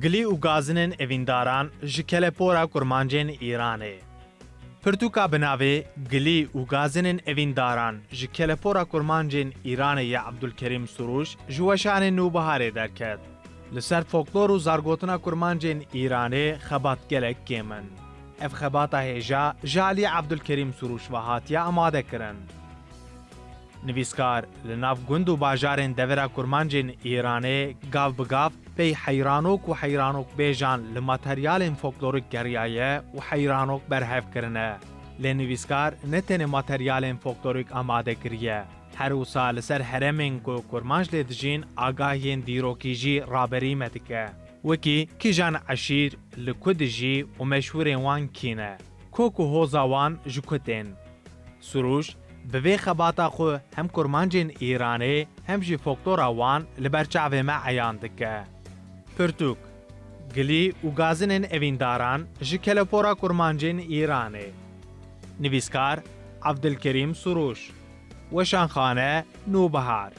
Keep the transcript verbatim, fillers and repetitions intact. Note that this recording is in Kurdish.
Gilî û gazinên evîndaran ji kelepora kurmancên Îranê. Pirtûka bi navê Gilî û gazinên evîndaran ji kelepora kurmancên Îranê ya Abdulkerîm Suruş ji weşanê Nûbiharê derket. Li ser folklor û zargotina kurmancên Îranê xebat gelek kêm in. Ev xebata hêja ji alî Abdulkerîm Suruş ve hatiye amadekirin. Nivîskar li nav gund û bajarên devera kurmancên Îranê gav bi gav pey heyranok û heyranokbêjan li materyalên folklorik geriyaye û heyranok berhev kirine. Lê nivîskar ne tenê materyalên folklorik amade kiriye, her wisa li ser herêmên ku kurmanc lê dijîn agahiyên dîrokî jî raberî me dike. Wekî kîjan eşîr, li ku dijî û meşhûrên wan kî ne? Kok û hoza wan ji ku tên? Suruş bi vê xebata xwe hem kurmancên Îranê hem jî folklora wan li ber çavê me eyan dike. Pirtûk, Gilî û gazinên evîndaran ji kelepora kurmancên Îranê. Nivîskar, Abdulkerîm Suruş. Weşanxane, Nûbihar.